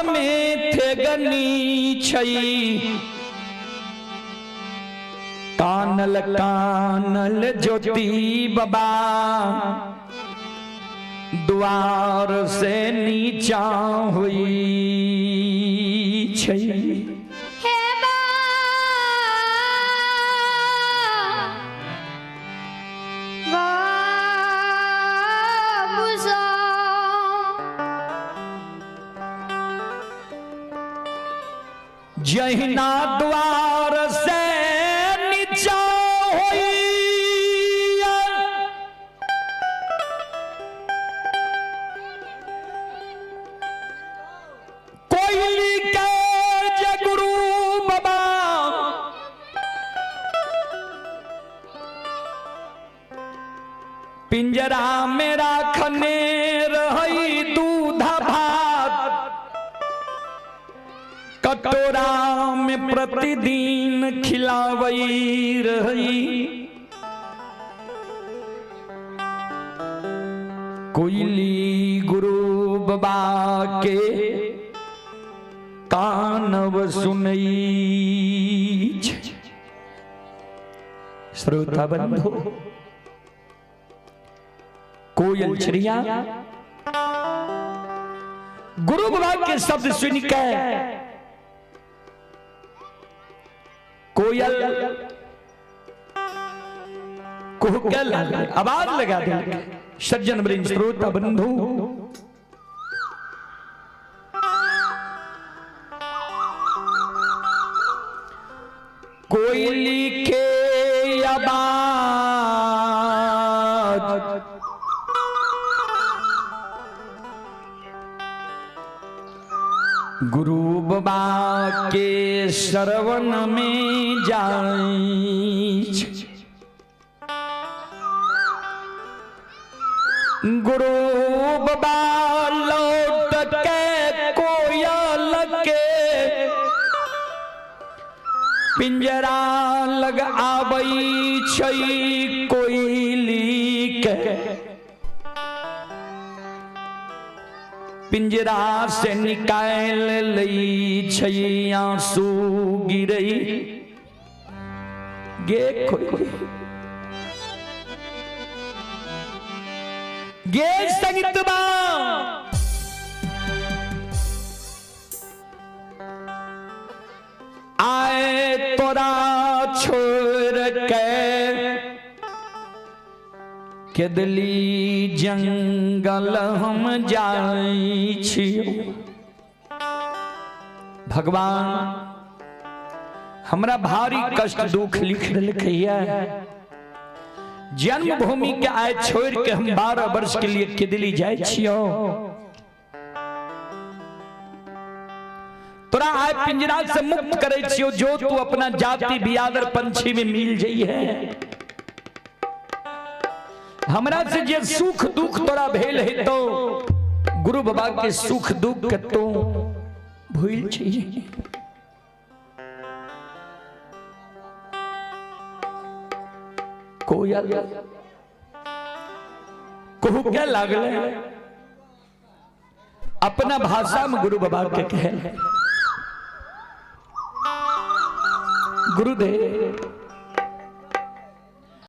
में थेगनी छई, कानल कानल ज्योति बाबा द्वार से नीचा हुई छई। हे बा बाबू साहब। जहिना द्वार से नीचा होई, कोयली के जे गुरु बाबा पिंजरा में राखने रही दूध भात, कटोरा में प्रतिदिन खिलावई रही। कोयली गुरु बाबा के कानव सुनई। श्रोता बंधु, कोयल चिड़िया गुरु बाबा के शब्द सुन के कोयल कुहके लागल, आवाज लगा दे। सज्जन वृंद श्रोता बंधु, कोयली के आवाज गुरु बाबा के श्रवण में जाई। गुरु बाबा लौट के कोयल के पिंजरा लग आबई छई, कोयली के पिंजरा से निकाल लई छई, आंसू गिरई गे कोई गे संगीतबा। आए तोरा छोड़ के केदली जंगल हम जाई छी। भगवान हमरा भारी कष्ट दुख लिख देलकैया, जन्मभूमि के आय छोड़ के हम 12 वर्ष के लिए केदली जाय छियो। तोरा आय पिंजरा से मुक्त करे छियो, जो तू अपना जाति बियादर पंछी में मिल जाई है। हमरा से जे सुख दुख तोरा भेल है तो गुरु बाबा के सुख दुख के तो भूल छी। कोयल कहू क्या लागले, अपना भाषा में गुरु बाबा के कहे, गुरुदेव